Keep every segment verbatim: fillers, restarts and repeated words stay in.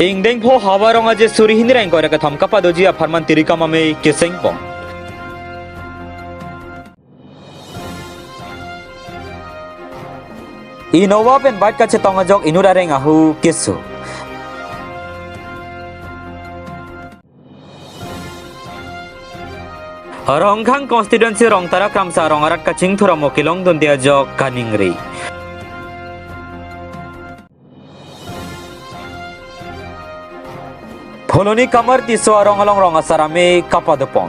Ingdeng pho Havar Rong Aje suri hini ra ingkoi ra kethom kapadoji apharman tirikam amei keseng pon. Innova pen bike kachetong ajok inut areng ahu keso. Rongkhang constituency Rongtara Kramsa arong arat kachingthur amo kelongdunde ajok kaningri. Phuloni Kamar Tisso arong along rong asar amei kapadopon.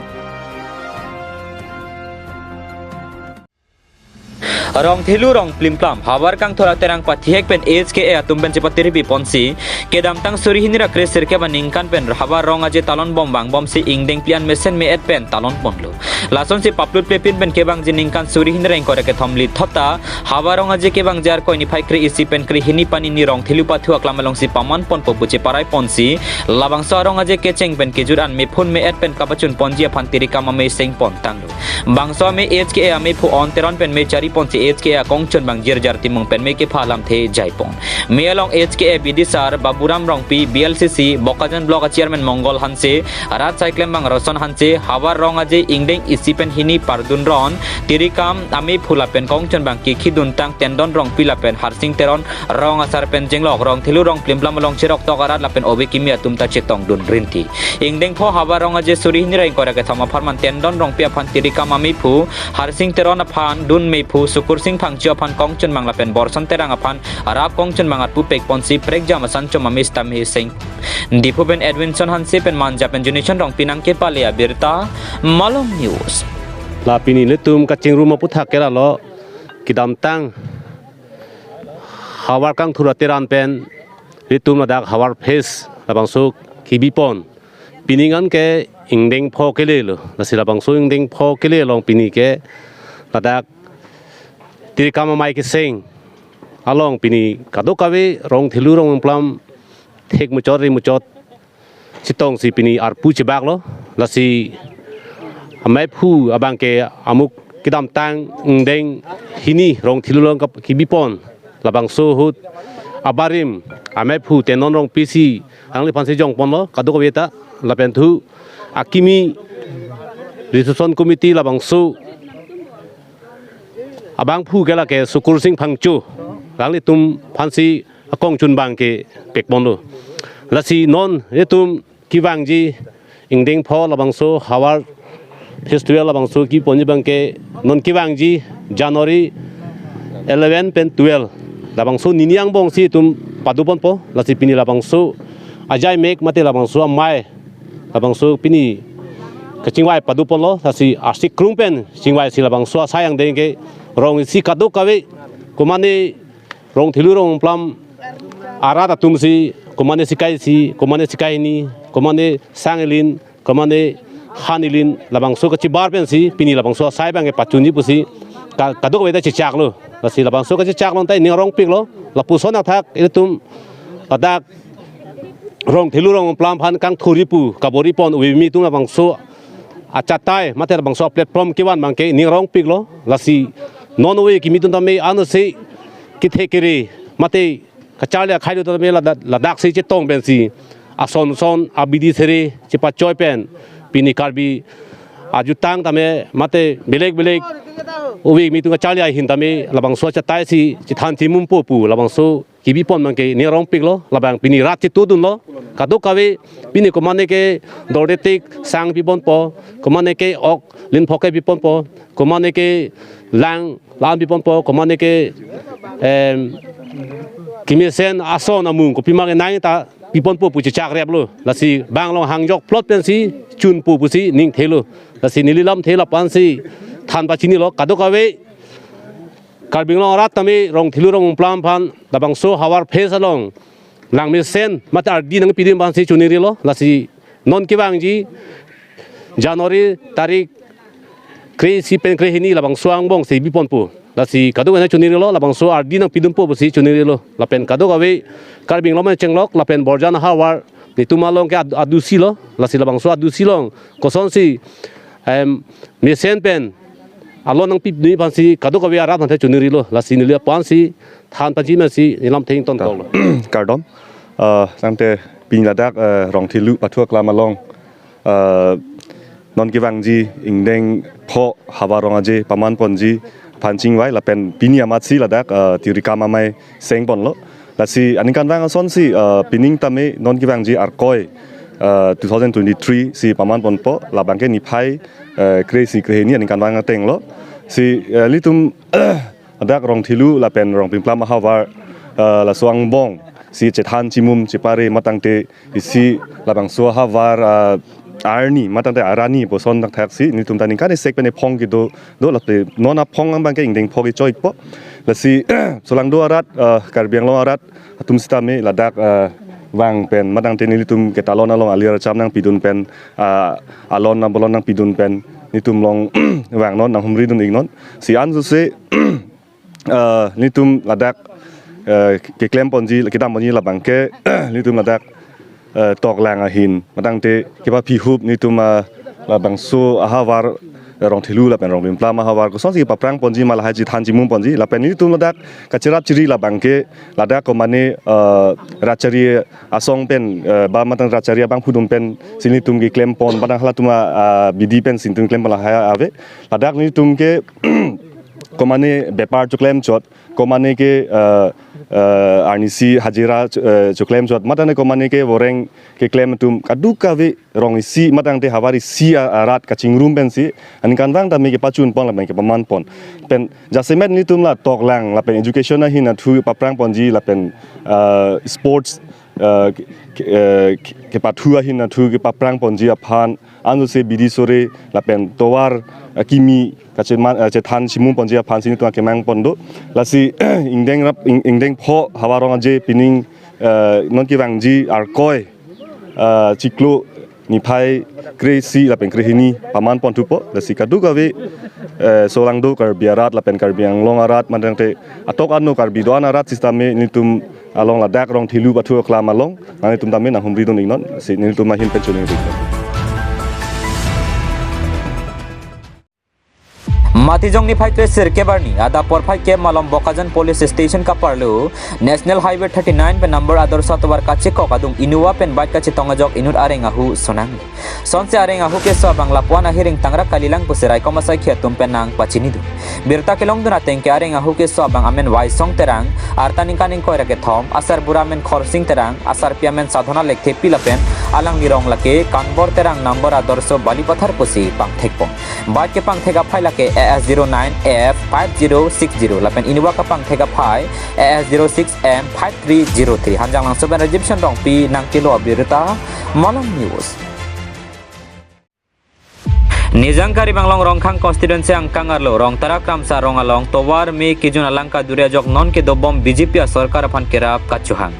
Rongthelu rong plimplam Havar Kangthur Terang pathihek pen A H K A atum pen chepatirpi ponsi kedamtang suri hini ra kre sirkep aningkan pen Havar Rong Aje talon bom vangbomsi ingdeng phli an mesen me-et pen talon ponlo. Lasonsi paplut plepin pen kevangji ningkan suri hini ra ingkoi ra kethom lithot ta Havar Rong Aje kevangji Arkoi niphai kre isi pen kre hini Panini Rongthelu pathu aklam alongsi paman ponpo pu cheparai ponsi labangso arong aje kecheng pen kejut an mephun me-et pen kapachun ponji aphan tirikam amei seng pon tanglo. Bangso amei A H K A ameiphu On Teron pen mei chari ponsi A H K A akongchunbang Jirjar Timung pen mei kepha lamthe jaipon. Mei along A H K A bidisar Baburam Rongpi, B L C C Bokajan Block a Chairman Mongol Hanse, rat saiklembang Roson Hanse, Havar Rong Aje ingdeng isi pen hini pardun ron, tirikam ameiphu lapen kongchunbang kekhi duntang Tendon Rongpi lapen Harsing Teron, rong asar pen jenglok Rongthelu rong plimplam along cherok tok arat lapen ove kimi atum ta chetongdun rinti. Ingdeng pho Havar Rong Aje suri hini ra ingkoi ra kethom apharman Tendon Rongpi aphan tirikam ameiphu, Harsing Teron aphan dun meiphu, Sukursing Phangcho aphan kongchunbang lapen Borson Terang aphan arap kongchunbang arpu pek ponsi prekjam asan chom amei stam he seng. Diphu pen Edwinson Hanse pen Manja pen Junison Rongpi nangkepale abirta Malong News. La pini ilitum kachingrum aputhak ke lalo, kedamtang Havar Kangthur Terang pen ilitum ladak Havar Fest labangso kebipon. Pini ngan ke ingdeng pho kelelo. Lasi labangso ingdeng pho kele along pini ke ladak tirikam amei keseng along pini kadokave Rongthelu rong plimplam thek muchot ri muchot chetongsi pini arpu chebaklo. Lasi ameiphu abang ke amuk kedamtang ingdeng hini Rongthelu along kap- kebipon labangso ahut abarim ameiphu Tendon Rongpi si alangliphan si jongponlo kadokave ta, lapen thu akimi reception committee labangso abangphu ke lake Sukursing Phangcho, alanglitum aphansi akongchunbang ke pekponlo. Lasi non ilitum kevangji ingdeng pho labangso Havar Festival labangso keponji abang ke non kevangji January eleven pen twelve labangso nini angbong si itum padoponpo. Lasi pini labangso ajai mek mate labangso amei labangso pini kachingvai padoponlo. Lasi arsi krung pen chingvaisi labangso asai angdeng ke rong isi kadokave komane Rongthelu rong plimplam arat atum si, komane sikai isi, komane sikai hini, komane sang ilin, komane han ilin, labangso kachibar pensi pini labangso asai abang ke pachunji pusi ka- kadokave ta chechaklo. Lasi labangso kachechak along ta ning arongpiklo. Lapuson athak ilitum ladak Rongthelu rong plimplam aphan kangthurji pu kabor-i pon ove kimi atum labangso achatai mate labangso platform kevan abang ke ning arongpiklo. Lasi non ove kimi atum tame ano si kethe kere mate kacharli akhai do tame ladak, ladak si chetong pensi ason son abidi sere chepachoi pen pini Karbi ajutang tame mate belek belek ove kimi atum kacharli ahin tame labangso achatai si chethan thimumpo pu labangso kebipon abang ke ning arongpiklo. Labang pini rat chetudunlo kadokave, pini komane ke dordetik sang piponpo, komane ke ok lin phok ke piponpo, komane ke lang la-an piponpo, komane ke em, kemesen ason amung kopima kenang ta piponpo pu chechakreplo. Lasi bang along hangjok plot pensi chunpo pusi ning thelo. Lasi neli lamthe lapu-an si than pachinilo kadokave Karbi Anglong arat tame Rongthelu rong plimplam aphan labangso Havar Fest along langmesen mate ardi nangpidim aphansi choningrilo. Lasi non kevangji January tarik kre isi pen kre hini labangso angbong si biponpo. Lasi kadokave choningrilo, labangso ardi nangpidunpo pusi choningrilo. Lapen kadokave Karbi Anglong chenglok lapen Borjan Havar netum along ke ad- adusi lo. Lasi labangso adusi along kosonsi em, mesen pen alon nangpidunji aphansi kadokave arat aphan choningrilo. Lasi neli lapu-an si than pachiniji, neli lamthe ingtontoklo. Kardom. Ah, tangte pini ladak, eh, Rongthelu pathu aklam along, eh, non kevangji ingdeng pho havar rong aje paman ponji aphan chingvai lapen pini amatsi ladak, eh, Tirikam amei seng ponlo. Lasi aningkanvang asonsi, eh, pining tame non kevangji Arkoi, eh, two thousand twenty-three si paman ponpo, labangke niphai, eh, kre-isi kre-hini aningkanvang atenglo. Si, eh, ilitum ladak Rongthelu lapen Rongplimplam ahavar, eh, laso angbong si chethan chimum chepare matangte isi labangso ahavar, eh, arni matangte arani puson thakthak si nelitum ta ningkan isek pen ephong kedo do, lapen non aphong abangke ingdeng pho kechoipo. Lasi solangdo arat, eh, Karbi Anglong arat atum sitame ladak, eh, vang pen matangte nelitum ketalon along alir acham nangpidun pen, eh, alon abolon nangpidun pen nelitum along vangnon, nanghumridun iknon. Si ansose, eh, nelitum ladak, eh, keklem ponji, kedam ponji labangke, nelitum ladak, eh, toklang ahin matangte kepaphihup nelitum, eh, labangso ahavar, eh, Rongthelu lapen Rongplimplam ahavar kosonsi paprang ponji ma lahai chethan chimum ponji lapen nelitum ladak kacherap chiri labangke ladak komane, eh, rat chari asong pen, eh, ba matang rat chari abangphu atum pensi nelitum keklem pon, matang halatum a, ah, bidi pensi nelitum klem pon lahai ave. Ladak nelitum ke komane bepar choklem chot, komane ke, eh, eh, arnisi hajira cho-, eh, choklem chot, matane komane ke voreng keklem atum kadokave rong isi matangte havar isi a, arat kachingrum pensi aningkanvang tame kepachun pon lapen kepaman pon. Pen jasemet nelitum la toklang lapen education ahin athu paprang ponji lapen, eh, sports, eh, ke, ke, eh, ke, kepathu ahin athu kepaprang ponji aphan ansose bidi sore lapen tovar, eh, kimi kacheman, eh, chethan chimum ponji aphansi nelitum akemang pon do. Lasi ingdeng rap, ing-, ingdeng pho havar rong aje pining, eh, non kevangji Arkoi, eh, chiklo niphai kre-isi lapen kre-hini paman ponthupo. Lasi kadokave, eh, solangdo Karbi arat lapen Karbi Anglong arat matangte atok ano Karbi do-an arat sitame nelitum along ladak Rongthelu pathu aklam along nanglitum tame nanghumridun iknon, si nelitum ahin pen choningri iknon. Matijong niphai kre-sirkep arni adap porphai kep malom Bokajan Police Station kaparlo National Highway thirty-nine pen number Adarsha tovar kachekok adung Innova pen bike kachetong ajok inut areng ahu sonang. Sonsi areng ahu keso abang lapuan ahiring tangrak kalilang pusi raikom asaikhi atum pen nangpachinidun. Birta kelongdun ateng ke areng ahu keso abang amen Waisong Terang, arta ningkan ingkoi ra kethom, asarbura amen Khorsing Terang, asarpi amen Sadhona Lekthepi lapen alangli rong lake Kanbor Terang number Adarsha Balipathar pusi pangthekpon. Bike kepangthek aphai lake A S zero nine F five zero six zero lapen Innova kepangthek aphai A S zero six M five three zero three. Hanjanglangso pen Rajiv Shan Rongpi nangkelo abirta, Malong News. Nijang Karbi Anglong Rongkhang constituency angkang arlo Rongtara Kramsa arong along tovar me kejun alang kaduri ajok non kedobom B J P asorkar aphan kerap kachohang.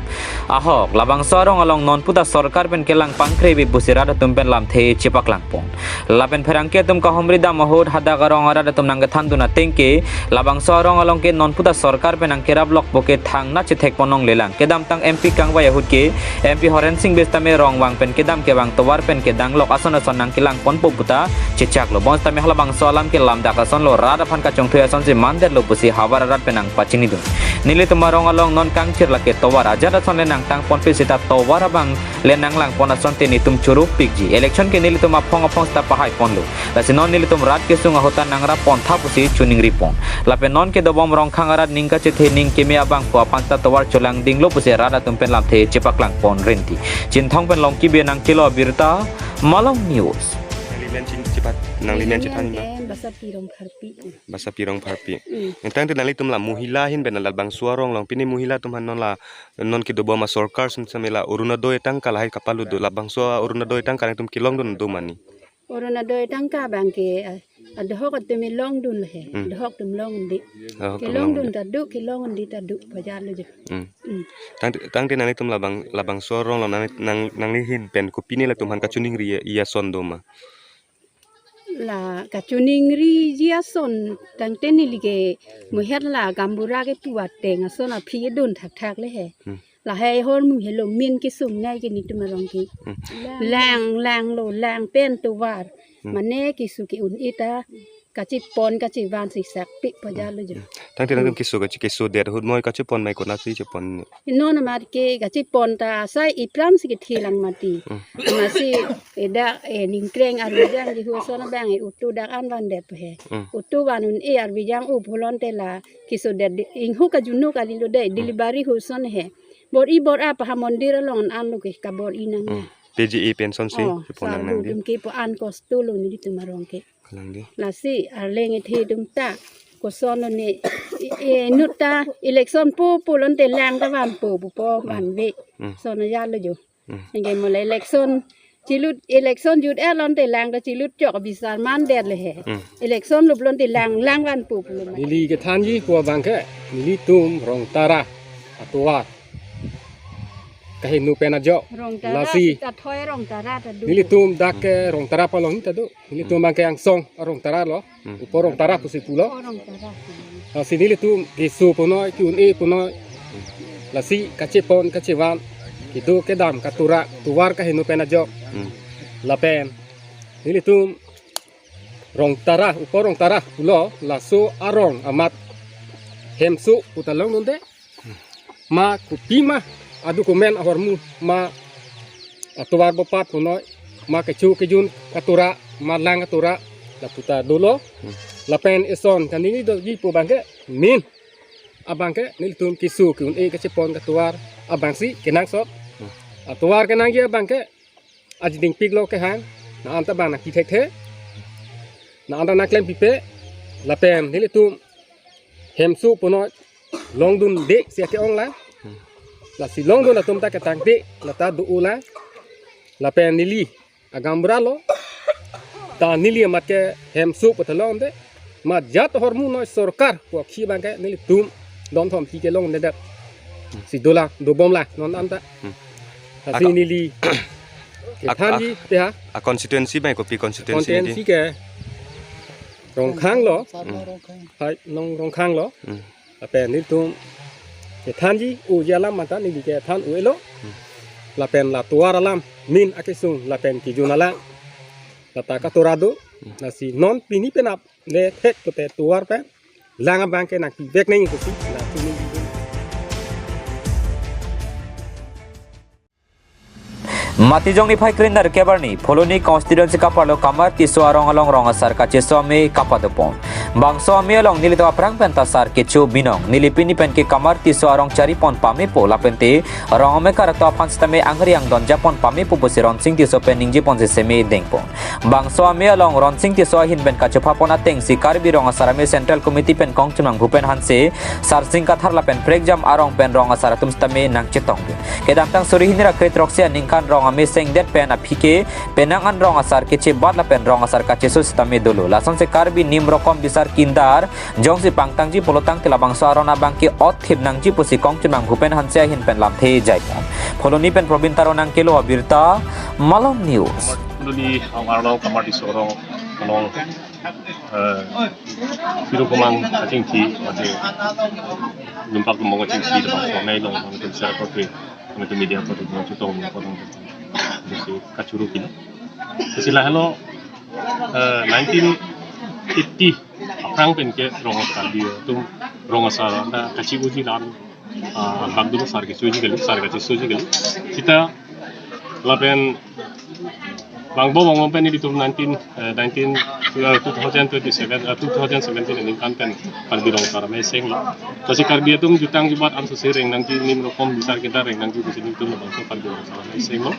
Ahok, labangso arong along non puta sorkar pen kelang pangkre bi pusi rat atum pen lamthe chepaklangpon. Lapen pherangke atum kahumri dam ahut hadak arong arat atum nangkethandun ateng ke, labangso arong along ke non puta sorkar pen nangkerap lokpo ke thangnat chethekpon longlelang. Kedamtang M P kangvai ahut ke, M P Horen Sing Bey sitame rong vang pen kedam kevang tovar pen kedang lok ason ason nangkelangponpo puta chechaklo. Bonsitame halabangso alam ke lamdak asonlo, rat aphan kachongthui asonsi mandetlo pusi havar arat pen nangpachinidun. Nelitum arong along non kangchir lake tovar ajat ason le nangtangponpe seta tovar abang le nanglangpon asonte netum chorupikji. Election ke nelitum aphong aphong seta pahaiponlo. Lasi non nelitum rat kesung ahut ta nangrapontha pusi choningripon. Lapen non kedobom Rongkhang arat ning kachethe ning keme abangphu aphan ta tovar cholangdinglo pusi rat atum pen lamthe chepaklangpon rinti. Chinthong pen Longki Bey nangkelo abirta, Malong News. Nanglimen chin chipat, nanglimen chithan ma? Nanglimen ke Basapi Rongpharpi. Basapi Rongpharpi. Mm. Nangtangte nanglitum la mohila ahin pen labangso arong along pini mohila atum aphan non la non kedobom asorkar sum same la Orunodoi tangka lahai kapalu do, labangso Orunodoi tangka nangtum kelongdun do mane? Orunodoi tangka abangke, ah, adhoc atum longdun he. Hmm. Adhoc atum longdun. Adhoc atum kelongdun longdun. Ta do, kelongdun ta do, pajarlo je. Hmm. Hmm. Tang, tangte nanglitum labang, labangso arong along nang, nang, nangli ahin pen kopine latum aphan kachoningri i ason do ma? La kachoningri ji ason tangte neli ke muhet la gaonbura kepu ateng ason aphi dun thakthak le he. Hmm. Lahai ahormu helo min kesung ngai ke netum arong ke. Hmm. Lang, langlo, lang pen tovar. Hmm. Mane keso ke-un-e ta kachepon kachevan si sakpi pajalo jo. Tangte nangtum keso kache, kesodet ahut moi kachepon mai konatsi chepon ni? Non amat ke kachepon ta asai ipran si kethe lang mati. Hmm. Amatsi eda, eh, Ningkreng Arbijang di huson abang, eh, utu dak an vandet he. Hmm. Utu van un-e Arbijang u pulote la kesodet di, inghu kajunu kalilo dei, hmm, delivery huson he. Bor-i bor-a pa ha mondir along an lo ke kabor-i nang. Hmm. P G E pension si, oh, chepon nang sardu nang di. Dum kepo an kosto lo nelitum arong ke. Kalang di. Lasi arleng ethe atum ta koson lo ne, e, e, inut ta election po pulote lang ta vanpo, pupo, hmm, vanve. Hmm. Lason ajalo jo. Hmm. Anke mo la election chilut, election jut-et lote lang ta chilut chok bisar mandet le he. Hmm. Election lo pulote lang, lang vanpo pulo ma. Neli kethanji pu abang ke, nelitum Rongtara atovar kaheno pen ajok. Rongtara, lasi sita thoi Rongtara ta do. Nelitum dak ke Rongtara palong ta do. Nelitum, hmm, abang ke angsong Rongtara lo. Hmm. Upo Rongtara pusi pulo. Upo Rongtara. Lasi nelitum keso punoi, ke-un-e punoi. Lasi kachepon kachevan, kedo kedam katura, tovar kaheno pen ajok. Hmm. Lapen nelitum Rongtara, upo Rongtara pulo, laso arong amat hemso pu ta longdunde. Ma kopima adokumen ahormu, ma atovar bopat punoi, ma kecho kejun katura, ma lang katura, lapu ta dolo. Hmm. Lapen eson kaningje doji pu abang ke, main abang ke nelitum keso ke-un-e kachepon katovar abang si kenangsot. Hmm. Atovar kenangji abang ke ajiding piklo kehang, na anta abang nangpi thekthe, na anta nangklem pipe, lapen nelitum hemso punoi longdunde si ake-ong lang. Hmm. Lasi longdun atum ta ketangte, lata do-o lang. Lapen neli agaonbura lo. Ta neli amat ke hemso pu ta longde. Ma jat ahormu noi sorkar pu akhei abang ke nelitum don thom pi ke longdedet. Hmm. Si dolang, dobom lang, non anta. Hmm. Lasi ako- neli ak-, kethanji ak-, te ha. A constituency abang kopi constituency nangji? Constituency ke Rongkhang lo. Hmm. Hai, non Rongkhang lo. Hmm. Lapen nelitum kethanji oji alam mata neli kethan u-elo. Hmm. Lapen la tovar alam, main akesung, lapen kejun alang, lata katura do. Hmm. Lasi non pini penap le thek pute tovar pen lang abang ke nangpivek nangji pusi, la tuning. Matijong niphai kre-nerkep arni, Phuloni constituency kaparlo Kamar Tisso arong along rong asar kacheso amei kapadopon. Bangso amei along nelitum aphrang pen ta sar kecho binong. Neli pini pen ke Kamar Tisso arong charipon pamepo lapente rong amekar atum aphan sitame angri angdon japon pamepo pusi Ronsing Tisso pen ningjeponsi seme dengpon. Bangso amei along Ronsing Tisso ahin pen kachopapon atengsi Karbi Rong Asar Amei Central Committee pen kongchunang Bhupen Hanse, Sarsing Kathar lapen prekjam arong pen rong asar atum sitame nangchetong. Kedamtang suri hini ra kre-throksi aningkan rong amei sengdet pen aphi ke penang an rong asar kechebat lapen rong asar kacheso sitame dolo. Lasonsi Karbi nim rokom bisar kindar jongsi pangtangji pulotangte labangso aron abang ke othip nangji pusi kongchunang Bhupen Hanse ahin pen lamthe jaipon. Phuloni pen Probin Taro nangkelo abirta, Malong News. Phuloni arong arlo Kamar Tisso arong along, eh, Sirung Phumang achingthi, mate Lumpak Lumong achingthi, labangso amei along, mate sar korte, mate media korte, mate chetong, mate jisi kachuru kilo. Lasi lahelo, eh, nineteen eighty aphrang pen ke rong asar di atum rong asar anta kachi-oji lang, ah, bak dulu sar kechoji kali, sar kachesoji kali. Sita lapen bangbo bangbo pen nelitum nineteen, eh, nineteen, eh, two thousand twenty-seven, eh, two thousand seventeen aningkan pen Karbi Rong Asar Amei senglo. Lasi Karbi atum jutang jubat ansose reng nangji, nim rokom bisar kindar reng nangji pusi nelitum labangso Karbi Rong Asar Amei senglo.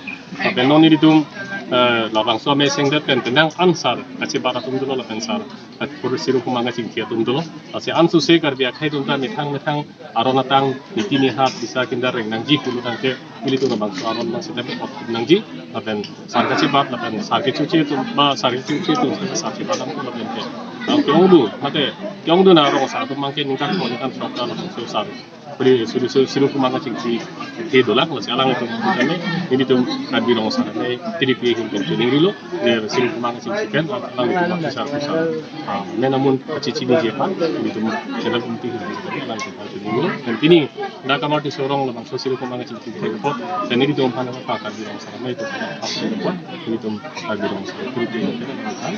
Lapen non nelitum, eh, labangso amei sengdet pen penang an sar kachebat atum dolo lapen sar, eh, pur Sirung Phumang achingthi atum dolo. Lasi ansose Karbi akhei atum ta methang methang aron atang, niti nihat, bisar kindar reng nangji pulotangte, nelitum labangso aron nang sitame othip nangji, lapen sar kachebat, lapen sar kechoche atum, ba sar kechoche atum, sar chebat atum, lapen ke. Lapen ke-ongdung, mate, ke-ongdung arong asar atum abang ke ningkan ko, ningkan throk ta labangso sar Puri suri suri suri kumang kachingki the dolang, lasi alanglitum kami, nelitum Karbi Rong Asar Amei T D P ahin pen choningri lo, je suri kumang kachingki pen alanglitum kisar kisar, ah, men amun kachechiniji aphan nelitum channel committee ahin pen alanglitum choningri lo. Dan pini dak Amar Tisso rong labangso suri kumang kachingki the apot, dan nelitum aphan apa Karbi Rong Asar Amei atum aphan apa apot, nelitum Karbi Rong Asar Amei T D P ahin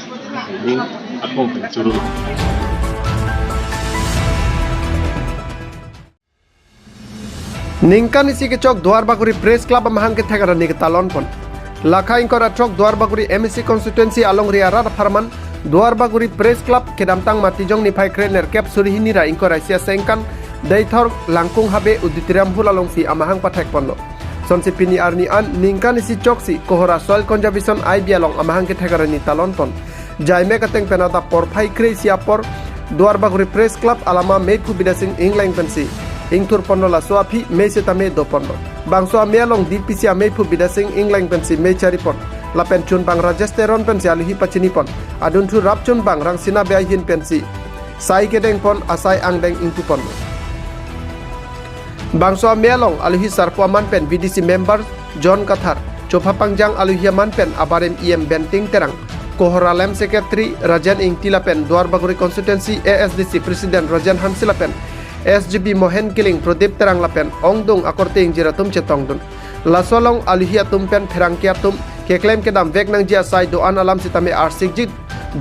pen alanglitum choro lo. Ningkan isi kechok Duarbagori Press Club amahang kethek arni ketalon pon. Lakha ingkoi ra throk Duarbagori M A C constituency alongri arat apharman Duarbagori Press Club kedamtang Matijong niphai kre-nerkep suri hini ra ingkoi ra isi asengkan Deithor Langkung Habe Auditorium Hall alongsi amahang pathek ponlo. Sonsi pini arni an ningkan isi choksi Kohora Soil Conservation I B along amahang kethek arni talon pon. Jaimek ateng pen adap porphai kre-isi apor Duarbagori Press Club alama Meiphu Bidya Sing Engleng pensi ingthur ponlo, laso aphi mei setame do ponlo. Bangso amei along D P C ameiphu Bidya Sing Engleng pensi mei chari pon. Lapen chunbang Rajesh Teron pensi aluhi pachini pon. Adunthu rapchunbang Rangsina Bey ahin pensi sai kedeng pon, asai angdeng ingpu ponlo. Bangso amei along aluhi sarpo aman pen V D C member John Kathar, chopha pangjang aluhi aman pen abarim E M Benting Terang, Kohora L M Secretary Rajen Ingti lapen Duarbagori Constituency A S D C President Rajen Hanse lapen S G B Mohen Killing, Prodip Terang lapen ongdung akorte ingjir atum chetongdun. Laso along aluhi atum pen pherangke atum keklem kedam vek nangji asai do-an alam sitame arsikji,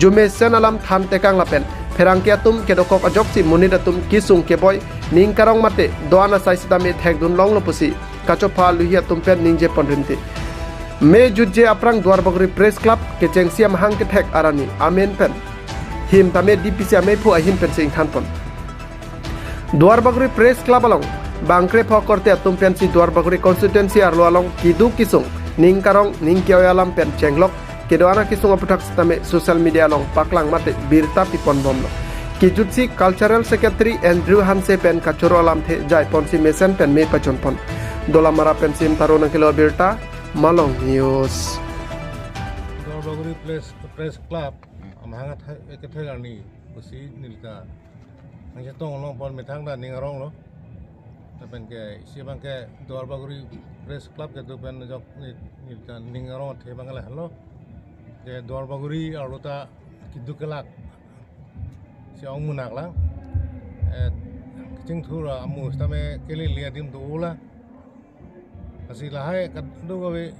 jumesen alam than tekang lapen pherangke atum kedokok ajoksi monit atum kesung keboi ning karong mate do-an asai sitame thekdun longlo pusi kachopha aluhi atum pen ningje pon rinti. Mei jutje aphrang Duarbagori Press Club kechengsi amahang kethek arni amen pen him tame D P C ameiphu ahin pensi ingthan pon. Duarbagori Press Club along bangkrepho akorte atum pensi Duarbagori constituency arlo along keduk kesung, ning karong ning ke-oi alam pen chenglok kedo-an akesung aputhak sitame social media along paklang mate birta pipon bomlo. Kejutsi Cultural Secretary Andrew Hanse pen kachoro alamthe jai ponsi mesen pen mei pachon pon. Dolamara pen Sim Taro nangkelo birta, Malong News. Duarbagori Press, Press Club amahang athai, kethek arni pusi nelita nangchetong long pon methang ta ning aronglo. Lapen ke isi abang ke Duarbagori Press Club kedo pen ajok ne, nelita ning arong athe abang lahelo. Ke Duarbagori arlo ta keduk kelak si ong munak lang. Eh, kachingthur amu sitame kelele adim do-o lang. Lasi lahai kadokave,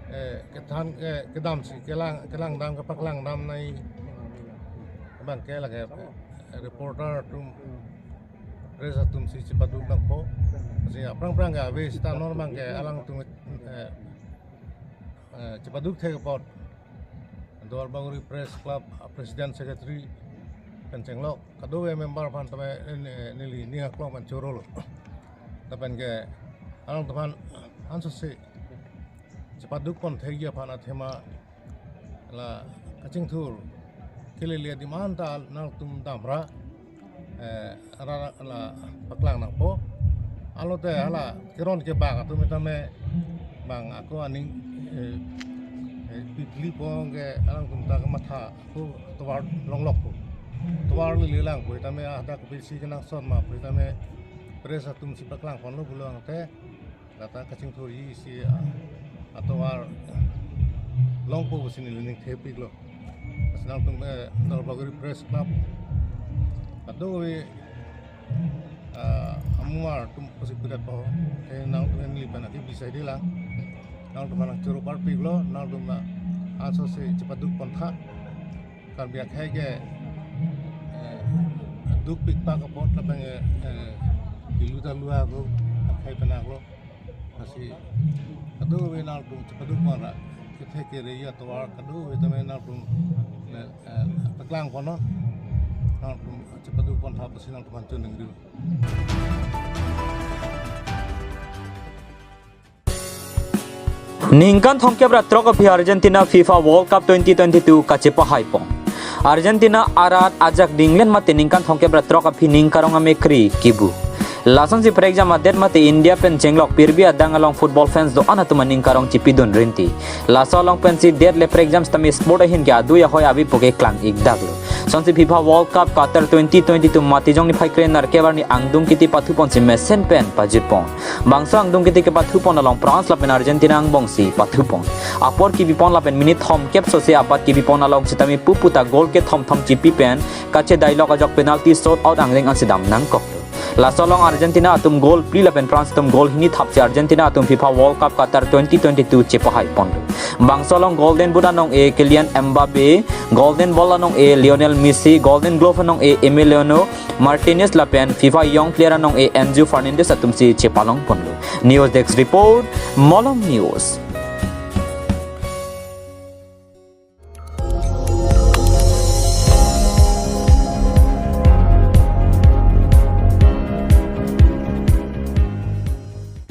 eh, kethan, eh, kedamsi kelang, kelang dam, kepaklang dam nai abang ke lake, eh, reporter atum, press atum si chepaduk nangpo. Lasi aphrang aphrang ke ave sita non abang ke alangtum, eh, eh, chepaduk thek apot Duarbagori Press Club, ah, President Secretary pen chenglok kadokave member aphan tame, eh, ne-, neli ning aklong pen choro lo. Lapen ke alangtum aphan ansose chepaduk pon thekji aphan athema la kachingthur kelele adim anta nangtum damra, eh, ra, ra, la paklang nangpo. Alote hala keron kebak atum tame bang ako aning, eh, eh, pipli pong ke alangtum ta kematha ako tovar longlok po. Tovar lele lang po tame ada kopisi kenangsot ma po tame press atum si paklang ponlo pulo angte. Lata kachingthurji isi, ah, atovar longpo pusi neli ningthepiklo. Lasi nangtum, eh, Duarbagori Press Club kadokave, ah, amumar atum pusi pirat po. Eh, nangtum neli pen aki bisai di lang. Nangtum nangchoro parpiklo, nangtum, ah, ansose chepaduk pontha. Karbi akhei ke, eh, dukpik pak apot lapen, eh, eh, ilu ta lua ko akhei penang lo. Lasi kadokave nangtum chepaduk mara, kethe kere ya tovar kadokave tame nangtum, eh, eh, paklang ponlo, nangtum chepaduk pontha pusi nangtum aphan choningri. Ningkan thomkep ra throk aphi Argentina FIFA World Cup twenty twenty-two kachepahai pon. Argentina arat ajak dinglen mate ningkan thomkep ra throk aphi ning karong amekri kibu. Lasonsi prekjam adet mate India pen chenglok pirbi adang along football fans do-an atum aning karong chipidun rinti. Laso along pensi det le prekjam sitame sport ahin ke adui ahoi ave pu ke klang-ik daklo. Lasonsi FIFA World Cup Qatar twenty twenty-two Matijong niphai kre nerkep arni angdung kiti pathuponsi mesen pen pajutpon. Bangso angdung kiti kepathupon along France lapen Argentina angbongsi pathupon. Apor kibipon lapen minute thomkep sose apat kibipon along sitame pupu ta goal kethom thom chipi pen kachedailok ajok penalty shootout angdeng ansi dam nangkoklo. Laso along Argentina atum goal phli lapen France atum goal hini thapsi Argentina atum FIFA World Cup Qatar twenty twenty-two chepahaiponlo. Bangso along Golden Boot anong-e Kylian Mbappe, Golden Ball anong-e Lionel Messi, Golden Glove anong-e Emiliano Martinez lapen FIFA Young Player anong-e Enzo Fernandez atumsi chepalongponlo. News Desk Report, Malong News.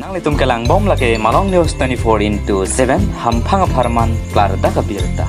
Nanglitum kelangbom lake Malong News twenty-four into seven, hamphang apharman klardak abirta.